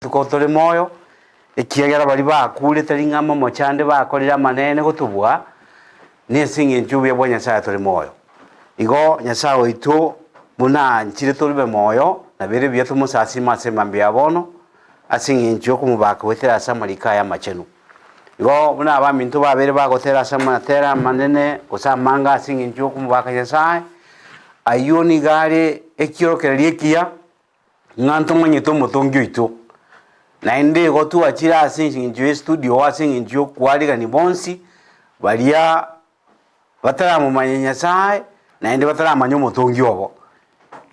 Rituko tore moyo, ekiagera baria bakure tari ng'a amamochande bakorire amanene gotobua, nese engencho y'obuya bwa Nyasae tore moyo. Igo Nyasae oito buna anchire toribe moyo, nabo ere buya tomosasime ase mambia ya bono, ase engencho y'okomobaka goetera ase amariko aye amachenu. Igo buna abaminto babere bagotera ase amatera amanene gose amange ase engencho y'okomobaka Nyasae, ayio nigo are ekiorokererio ekiya. Ng'a ntomanyete omotongi oito, naende igo twachire ase eng'encho ye studio ase eng'encho ya okwarigania bonsi baria bataramomanya Nyasaye, naende bataramanya omotongi obo.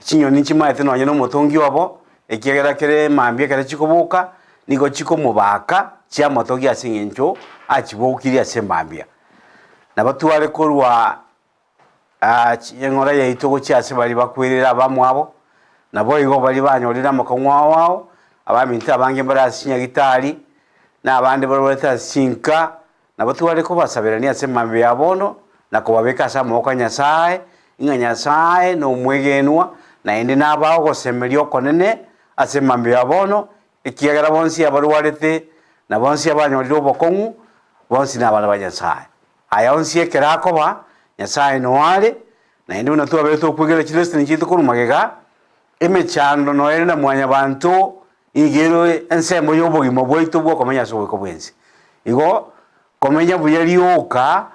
Chinyoni nchimaete nonye na omotongi obo, ekiagera kere mambia ekero chikoboka, nigo chikomobaka chiamotogia ase eng'encho achibokirie ase mambia. Nabo tware korwa Eng'ora yaito gochia ase baria bakwerire abamwabo, naboigo baria banyorire amakong'u ao ao, abaminto abange mbare ase chinyagitari, na abande barwarete ase chinka, nabo tware kobasaberania ase amambia ya bono, na kobabeka ase amaboko a Nyasae, ng'a Nyasae nomwegenwa, naende nabae ogosemeria okonene ase amambia ya bono, ekiagera bonsi abarwarete, na bonsi abanyorire obokong'u, bonsi nabana ba Nyasae. Aya onsi ekero akoba, Nyasae noo are, naende buna twabeire tokwegera chileseni chiaito korwa magega, emechando noyo ere na mwanyabanto nigo ere ensemo y'obogima bwaito bw'okomenya ase oboiko bw'ense. Igo, komenya buya rioka,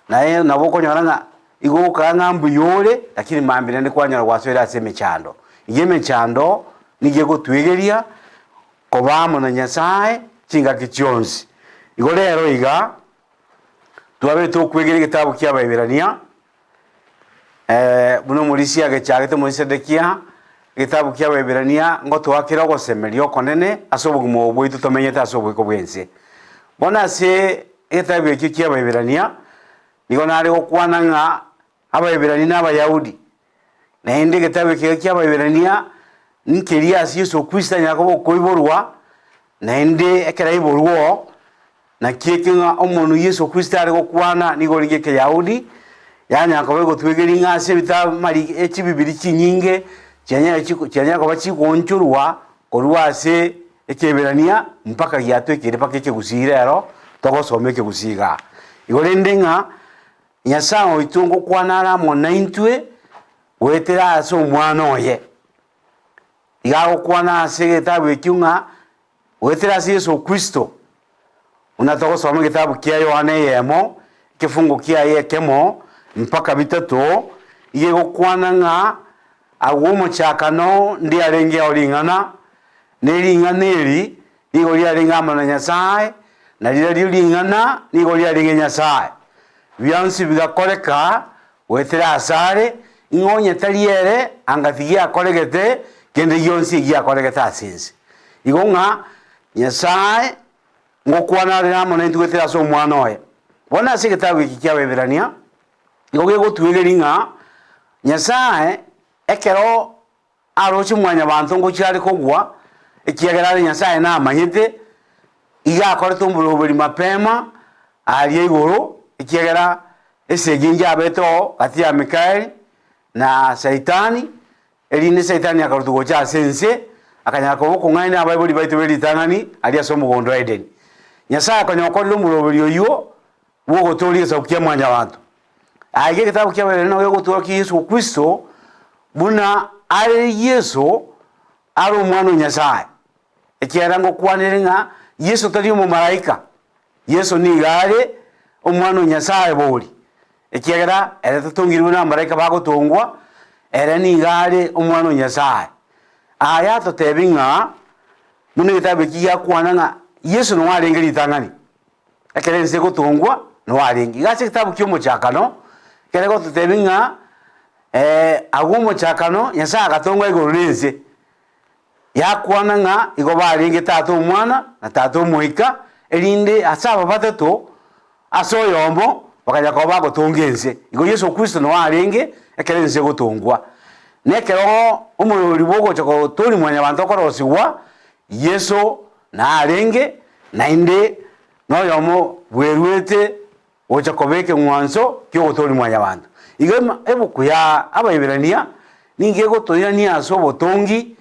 naye nabo okonyora ng'a igo okaa ng'a mbuya ore, lakini mambia naende kwanyora gwasoire ase emechando. Igo emechando nigo egotwegeria koba amo na Nyasae chingaki chionsi. Igo rero iga. Twaberete okwegera egetabu kia Abaeberania, buna omorisia agechagete omorisia Sedekia, egetabu kia Abaeberania ngotoakera ogosemeria okonene ase obogima obo bwaito tomenyete ase oboiko bw'ense. Bono ase egetabu ekio kia Abaeberania, nigo nare gokwana ng'a Abaeberania na Abayahudi, naende egetabu eke kia Abaeberania nkeria ase Yeso Kristo anyare koba okoiborwa, naende ekero aiborwa oo, naki eke ng'a omonwe Yeso Kristo are gokwana nigo orenge Ekeyahudi, yanyara koba egotwegeria ng'a ase ebitabu mari echibibiri chinyinge chianyare chiko chianyare koba chigoonchorwa korwa ase Ekeeberania mpaka giatwekeire mpaka ekegusii rero togosoma ekegusii igaa. Igo rende ng'a Nyasae oito ngokwana are amo naintwe goetera ase Omwana oye. Iga agokwana ase egetabu ekio ng'a goetera ase Yeso Kristo, buna togosoma egetabu kia Yohana eyemo, ekefungo kiaye ekemo mpaka bitato, iga egokwana ng'a agwo omochakano ndiarengeo ring'ana, ne ring'ana eri nigo riarenge amo na Nyasae, na rirorio ring'ana nigo riarenge Nyasae. Bionsi bigakoreka goetera asare, ng'a onye tari ere, anga tigiakoregete kende gionsi egiakoregete ase ense. Igo ng'a Nyasae ngokwana are amo naintwe goetera ase Omwana oye. Bono ase egetabu eke ki'Abaeberania, nigo gegotwegeria ng'a Nyasae ekero Aroche mwanyabanto ngochia are kogwa, ekiagera are Nyasae namanyete, iga akorete oboroberi mapema aaria igoro, ekiagera esegi njabete oo gati ya Mikaeli na Saitani, erinde Saitani akarutwa gocha ase ense, akanyara koba okong'aina abaibori baito be ritang'ani aria ase omogondo o Edeni. Nyasae akonya okorire omoroberi oyio bw'ogotooria egesaku kia mwanyabanto. Aiga egetabu kia Abaeberania nigo gegotworokia Yeso Kristo buna are Yeso are Omwana o Nyasae, ekiagera ngokwanere ng'a Yeso tari omomalaika, Yeso nigo are Omwana o Nyasae bori, ekiagera ere tatongirwe buna abamalaika bagotongwa, ere nigo are Omwana o Nyasae. Aya atotebi ng'a buna egetabu eki giakwana ng'a Yeso noo arenge ritang'ani. Ekero ense egotongwa noo arenge. Iga ase egetabu kia omochakano, ekere egototebia ng'a agwo omochakano Nyasae agatonga igoro na ense, yakwana ng'a igo barenge Tata Omwana na Tata Omoika, erinde ase aba batato, ase oyomo bakanya koba bagotonga ense. Igo Yeso Kristo noo arenge ekero ense egotongwa. Na ekero omorori bwa ogocha gotoria mwanyabanto okorosigwa, Yeso narenge, naende noyomo bweruete gocha koba ekeng'wanso ki'ogotoria mwanyabanto. Igo ebuku ya Abaeberania nigo egotoirania ase obotongi,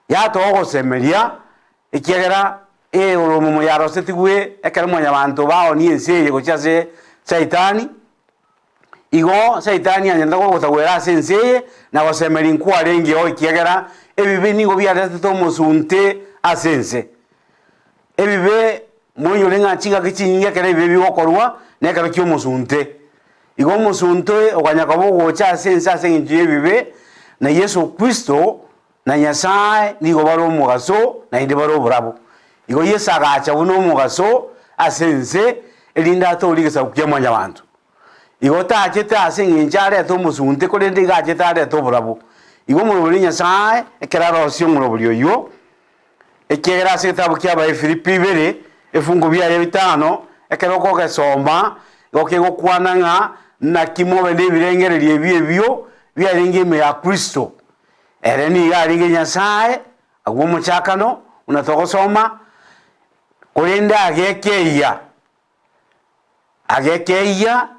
yatoa ogosemeria. Ekiagera eoromomo yarosetigwe ekero mwanyabanto baonie ense eye gochia ase Saitani, igo Saitani anyarete gotagwera ase ense eye na gosemeria nkwarengeo ekiagera ebibe nigo biaretete omosunte ase ense. Ebibe moinyore ng'a chingaki chinyinge ekero ebibe bigokorwa nekero ki'omosunte. Igo omosunte okanya koba ogocha ase ense ase eng'encho y'ebibe, na Yeso Kristo Na Nyasae nigo bare omogaso, naende bare oborabu. Igo Yeso agacha buna omogaso ase ense, erinde atoorie egesaku kia mwanyabanto. Igo tachete ase engencho arete omosunte, korende igo achete arete oborabu. Igo omorobori o Nyasae, ekero arosie omorobori oyio, ekiagera ase egetabu kia Abaefilipi ibere, efungo biaye bitano, ekero okogesoma, igo kegokwana ng'a naki mobe nebirengererio ebi ebio biarenge ime ya Kristo. Ere nigo arenge Nyasae agwo omochakano, buna togosoma, korende agekeyia, agekeyia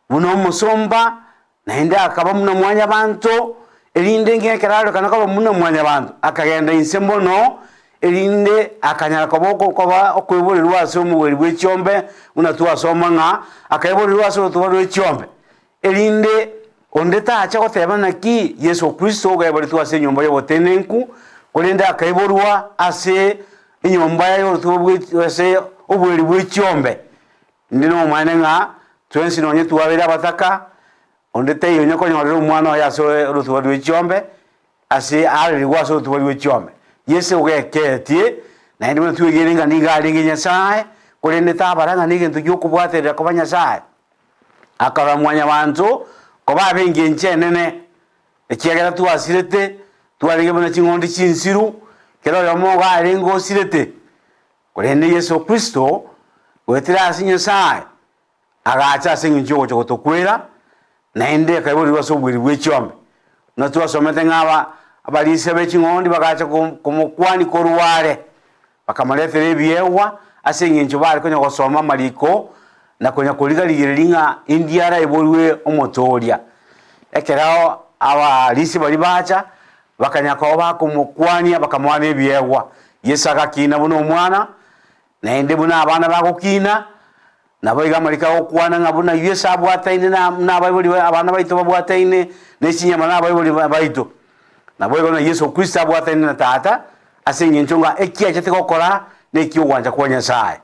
buna omosomba, naende akaba buna mwanyabanto, erinde ng'a ekero arorekana koba buna mwanyabanto, akagenda inse mono, erinde akanyara koba oko koba okoiborerwa ase omobere bwe chiombe, buna twasoma ng'a akaiborerwa ase orotuba rwe chiombe. Erinde onde tacha goteba naki Yeso Kristo ogeberetwe ase enyomba y'obotenenku, korende akaiborwa ase enyomba y'orotuba bwe ase obweri bwe chiombe. Inde nomaene ng'a twensi nonye twabeire abataka, onde taiyo onye konyorera omwana oye ase orotuba rwe chiombe, ase arerigwe ase orotuba rwe chiombe. Yeso ogeketie, naende buna twegeire ng'a nigo arenge Nyasae, korende tabara ng'a negento gi'okobwaterera koba Nyasae. Akarora mwanyabanto koba abe engencho enene, ekiagera twasirete, twarenge buna ching'ondi chinsiru, kera oyomo igo arenge osirete. Korende Yeso Kristo, goetera ase Nyasae, agacha ase engencho y'ogocha gotokwera, naende akaiborerwa ase obweri bwe chiombe. Buna twasomete ng'a aba abarisia be ching'ondi bagacha komokwania korwa are. Bakamoretera ebiegwa ase engencho bare konya gosoma amariko na konya koriga-rigereria ng'a indi araiborwe Omotooria. Ekero abarisia baria bacha, bakanya koba bakomokwania bakamoa nebiegwa. Yeso agakina buna omwana, naende buna abana bagokina, naboigo amariko agokwana ng'a buna Yeso abwataine na buna abaibori abana baito babwataine ne chinyama na abaibori baito. Naboigo na Yeso Kristo abwataine na Tata, ase engencho ng'a eki achete gokora neki'ogwancha kwa Nyasae.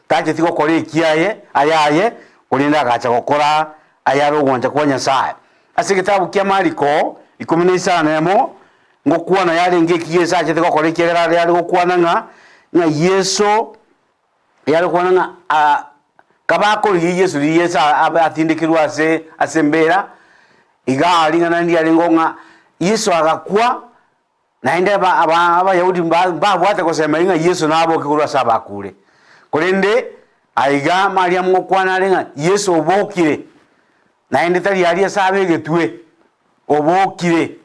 Tacheti gokora ekiaye ayaye, korende agacha gokora ayare ogwancha kwa Nyasae. Ase egetabu kia Mariko ikomi na isano emo, ngokwana yarenge eki Yeso achete gokora ekiagera are are gokwana ng'a ng'a Yeso yare gokwana ng'a aa kabakorigia Yeso riria Yeso abe atindekirwe ase ase embera, igaa ring'ana ndiarengeo ng'a Yeso agakwa Naende Abayahudi mbabwate gosemeria ng'a Yeso naboke korwa ase abakure. Korende aiga Mariamu ngokwana are ng'a Yeso obokire, naende tari aria ase abegetwe, obokire.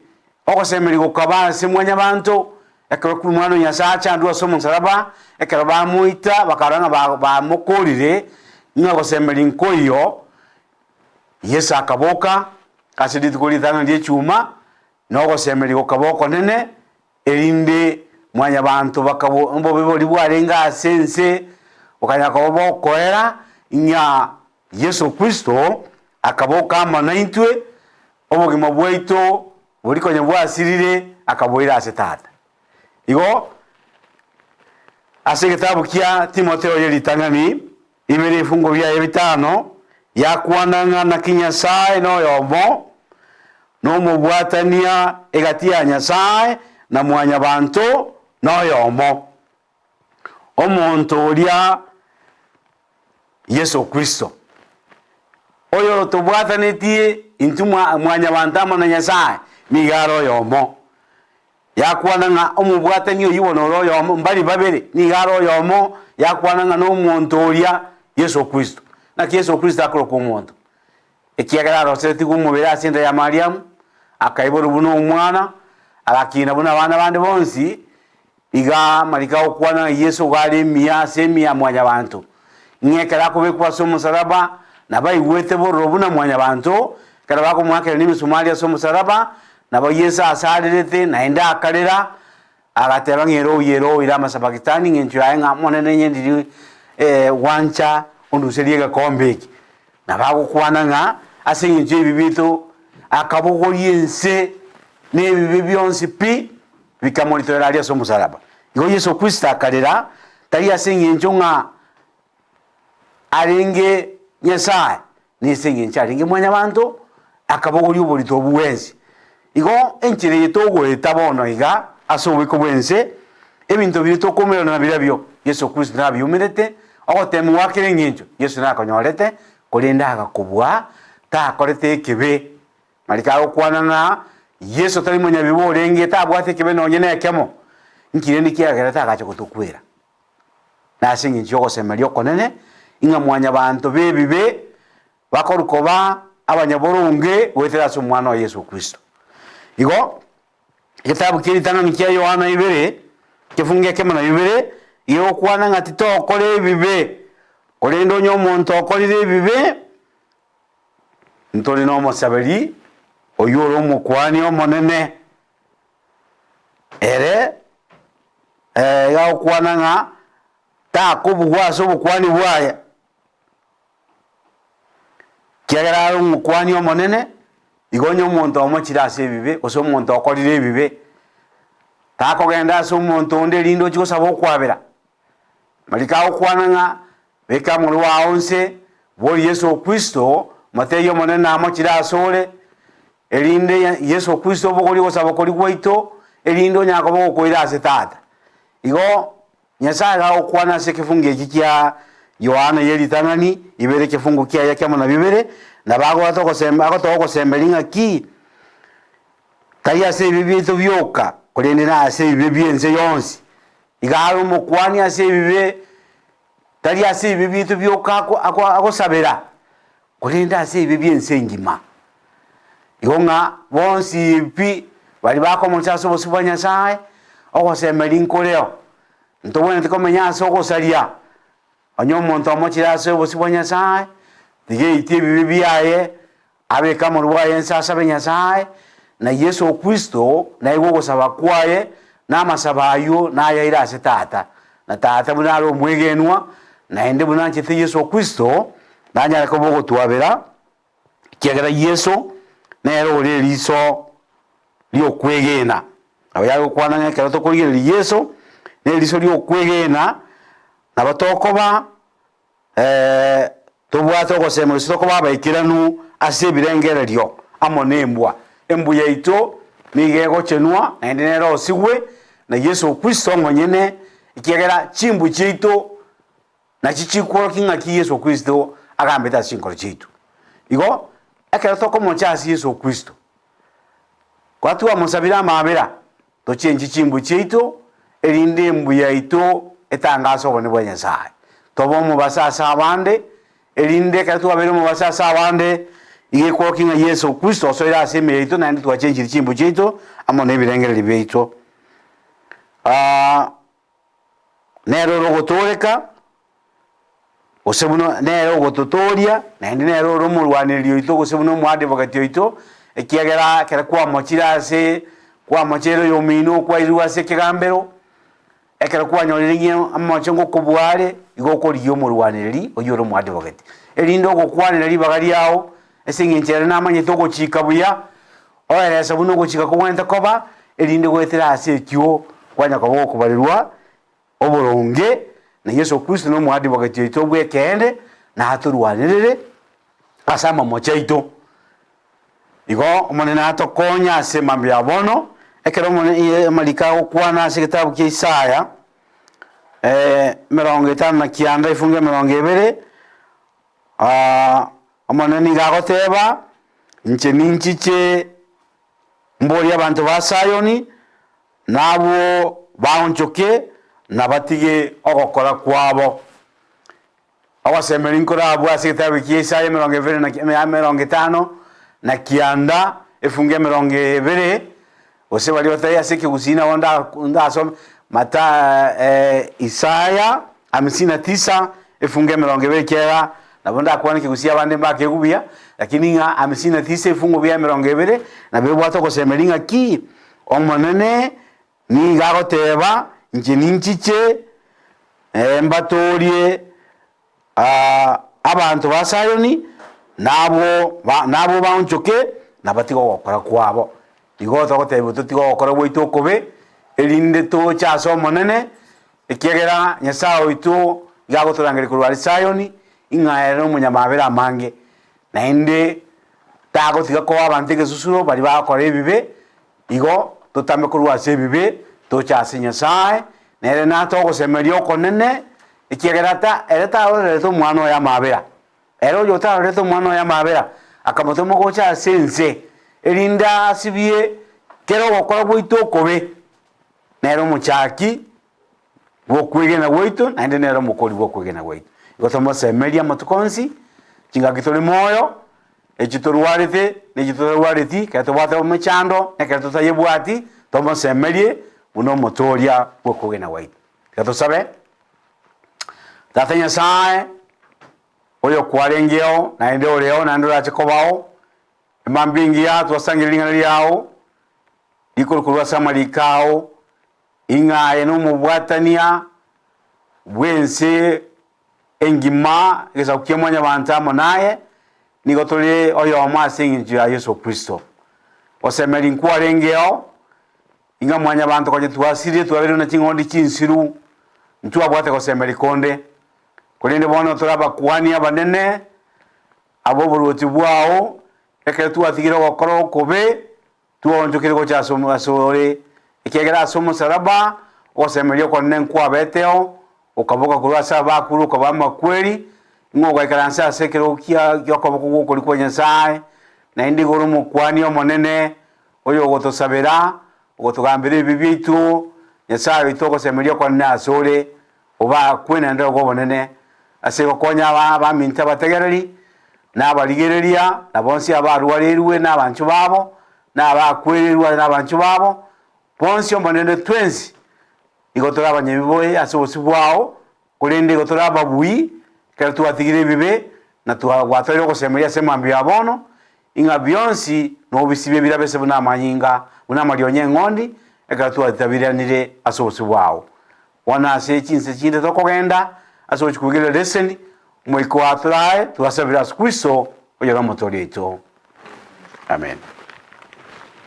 Ogosemeria gokaba ase mwanyabanto, ekero Omwana o Nyasae achandwe ase omosaraba, ekero bamoita bakarora ng'a bamokorire, ng'a gosemeria nkoiyo, Yeso akaboka ase rituko ritang'ani ri'echuma, Na ogosemeria gokaba okonene, erinde mwanyabanto bakaba obobe boria bwarenge ase ense bokanya koba bokoera, ng'a Yeso Kristo akaboka amo naintwe, obogima bwaito boria konya bwasirire akaboira ase Tata. Igo ase egetabu kia Timotheo ye ritang'ani, ime rifungo biaye bitano, yakwana ng'a naki Nyasae noyomo, nomobwatania egati ya Nyasae na mwanyabanto noyomo, omonto oria Yeso Kristo, oyotobwatanetie intwe mwanyabanto amo na Nyasae, nigo are oyomo. Yakwana ng'a omobwatani oyio bono ore oyomo, mbari babere, nigo are oyomo, yakwana ng'a nomonto oria Yeso Kristo. Naki Yeso Kristo akorokwa omonto? Ekiagera aroseretigwe omobere ase enda ya Mariamu, akaiborwa buna omwana, agakina buna abana bande bonsi, iga amariko agokwana ng'a Yeso igo are emiya ase emiya ya mwanyabanto, ng'a ekero akobekwa ase omosalaba, nabaigwete bororo buna mwanyabanto, ekero bakomoakerania emesumari ase omosalaba, nabo Yeso asarerete naende akarera. Agateba ng'a ere oyio ere oire amasabakitani ng'encho yaye ng'a Omonene inye ndiri gwancha onduserie egekombe eke. Nabo agokwana ng'a ase eng'encho y'ebibe biaito akabogoria ense na ebibe bionsi pi bikamoritorera aria ase omosalaba. Igo Yeso Kristo akarera tari ase eng'encho ng'a arenge Nyasae, nese engencho arenge mwanyabanto, akabogoria oborito obwo bwensi. Igo enchera eye togoeta bono iga ase oboiko bw'ense, ebinto biria tokoumerana nabirabio, Yeso Kristo nabiumerete, ogoteemigwa kera engencho Yeso nakonyorete, korende agakobua takorete ekebe. Mariko agokwana ng'a Yeso tari monyabibe orenge, tabwate ekebe nonye nekemo, nki rende kiagerete agacha gotokwera? Na ase engencho y'ogosemeria okonene, ing'a mwanyabanto b'ebibe bakorwa koba abanyaboronge goetera ase Omwana oye Yeso Kristo. Igo, egetabu kie ritang'ani kia Yohana ibere, ekefungo ekemo na bibere, gegokwana ng'a titokora ebibe, korende onye omonto okorire ebibe, ntore nomosaberi oyio ore Omokuani Omonene. Ere iga agokwana ng'a takobugwa ase obokuani bwaye, ekiagera are omokuani omonene, igo onye omonto omochire ase ebibe, gose omonto okorire ebibe, takogenda ase omonto onde erinde ochie gosaba okwabera. Mariko agokwana ng'a beka amorwo ao inse, boria Yeso Kristo, motebie Omonene namochire asore, erinde Yeso Kristo obogorie ogosaba koria gwaito, erinde onyare koba ogokoira ase Tata. Igo Nyasae iga agokwana ase ekefungo eki kia Yohana ye ritang'ani ibere ekefungo kiaye ekemo na bibere, nabo agoeta ogosem agotoa ogosemberia ng'aki, tari ase ebibe biaito bioka, korende na ase ebibe bi'ense yonsi. Iga are omokuani ase ebibe, tari ase ebibe biaito bioka ako ako agosabera, korende ase ebibe bi'ense engima. Igo ng'a bonsi pi baria bakomocha ase obosio bwa Nyasaye, ogosemeria nkoreo, ntobwenereti komenya ase ogosaria, onye omonto omochire ase obosio bwa Nyasaye, tiga eitie ebibe biaye, Abeke amarwa aye inse asabe Nyasae, na Yeso Kristo naigwe ogosaba kwaye, na amasabo ayio nayaire ase Tata. Na Tata buna are omwegenwa, naende buna anchete Yeso Kristo, nanyare koba ogotwabera, ekiagera Yeso nere ore eriso ri'okwegena. Nabo yare gokwana ng'a ekero tokorigereria Yeso, neriso ri'okwegena, nabo tokoba Tobwate ogosema gose tokoba abaikeranu ase ebirengererio amo nembwa. Embwa yaito nigo egochenwa naende nerosigwe na Yeso Kristo omonyene, ekiagera chimbwa chiaito nachi chikworokia ng'aki Yeso Kristo agambete ase chinkoro chiaito. Igo ekero tokomocha ase Yeso Kristo, Kwa twamosabire amabera, tochenchie chimbu chiaito, erinde embu yaito etangase obonene bwa Nyasae. Tobe omobaso ase abande, erinde ekero twabeire omobaso ase abande, iga ekworokia ng'a Yeso Kristo osoire ase ime yaito naende twachenchirie chimbu chiaito amo nebirengererio biaito. Nere ore ogotooreka, gose buna nere ogototooria, naende nere ore omorwanereri oito gose buna omoadvocate oito, ekiagera ekero kwamochire ase kwamocheire oyomino okwairwe ase ekegambero, ekero kwanyorire ng'a amache ngokobua are, igo okorigia omorwanereri oyio ore omoadvocate. Erinde ogokwanera ribaga riao, ase eng'encho ere namanyete ogochika buya, Oerese buna ogochika kogwenerete koba, erinde goetera ase ekio kwanya koba gokobarerwa oboronge, na Yeso Kristo nomoadvocate oito bw'ekeene, natorwanerere ase amamocho aito. Igo Omonene atokonye ase mambia ya bono, ekero Omonene amariko agokwana ase egetabu kia Isaya, 59 efungu 20, Omonene nigo agoteba, Inche ninchiche mborie abanto ba Sayoni, na abwo baonchoke na batige ogokora kwabo. Ogosemeria nkorabwo ase egetabu kia Isaya emerongo ebere na 59 efungu 20, gose baria batari ase ekegusii nabo ndasome Mata Isaya hamsini na tisa efungu 20 ekiagera nabo ndakwane ekegusii abande mbakegwe buya, lakini ng'a hamsini na tisa efungu buya 20 nabo ebwate ogosemeria ng'a ki? Omonene. Nigo agoteba, Inche ninchiche, mbatoorie abanto ba Sayoni, na abwo nabwo baonchoke, na batige ogokora kwabo. Igo togotebiwa totige ogokora gwaito okobe, erinde toche ase Omonene, ekiagera Nyasae oito iga agotorangeria korwa aria Sayoni, ing'a ere nomonyamabera amange, naende tagotiga koa abanto egesusuro baria bagokora ebibe, Igo totame korwa ase ebibe, toche ase Nyasae, nere natoe ogosemeria okonene, ekiagera ta ere tarorerete omwana oye amaabera. Ere oyo otarorerete omwana oye amaabera, akamotoma gocha ase ense, erinde asibie kera ogokora gwaito okobe, nere omochaki bw'okwegena gwaito, naende nere omokori bw'okwegena gwaito. Igo tomosemerie amatuko onsi, chingaki tore moyo, echi torwarete, na echi totarwareti, ekero tobwate emechando, na ekero totayebwati, tomosemerie buna omotoria bw'okwegena gwaito. Tiga tosabe, Tata Nyasae, oyo kwarengeo, naende oreo, naende orache kobao, emambia engiya twasangereria ring'ana riao, rikorwa korwa ase amariko ao, Ing'a aye nomobwatania bw'ense engima, egesaku kia mwanyabanto amo naye, nigo tore oyomo ase engencho ya Yeso Kristo. Gosemeria nkwarengeo, ing'a mwanyabanto konya twasirire twabeire buna ching'ondi chinsiru, ntwabwate gosemeria konde, korende bono tore abakuani abanene ab'oboruoti bwao, ekero twatigire ogokora okobe, Twaonchokire gocha ase ore, ekiagera ase omosalaba ogosemeria okonene nkwabeteo, okaboka korwa ase abakure okaba amakweri, ng'a ogaikaransa ase ekerogo kia gi'okoboko gw'okoria kwa Nyasae, naende igoro Omokuani Omonene, oyogotosabera, ogotogambera ebibe biaito, Nyasae oito ogosemeria okonene asore, obakwe naende obe obonene, ase gokonya aba abaminto abategereri, na abarigereria, na bonsi abarwareirwe na abanchwa babo, na abakwererwa na abanchwa babo, bonsi Omonene twensi igo tore abanyabibe ase obosio bwao, korende igo tore ababui, ekero twatigire ebibe, na twa gwatoire ogosemeria ase emambia ya bono, ing'a bionsi nobisibie birabe ase buna amanyinga, buna amarionya 'eng'ondi, ekero twatabiranire ase obosio bwao. Bono ase chinse chinde tokogenda ase ogochia koigereria leseni, Omoika oature aye, twasabire ase Kristo, oyore Omotoori oito. Amen.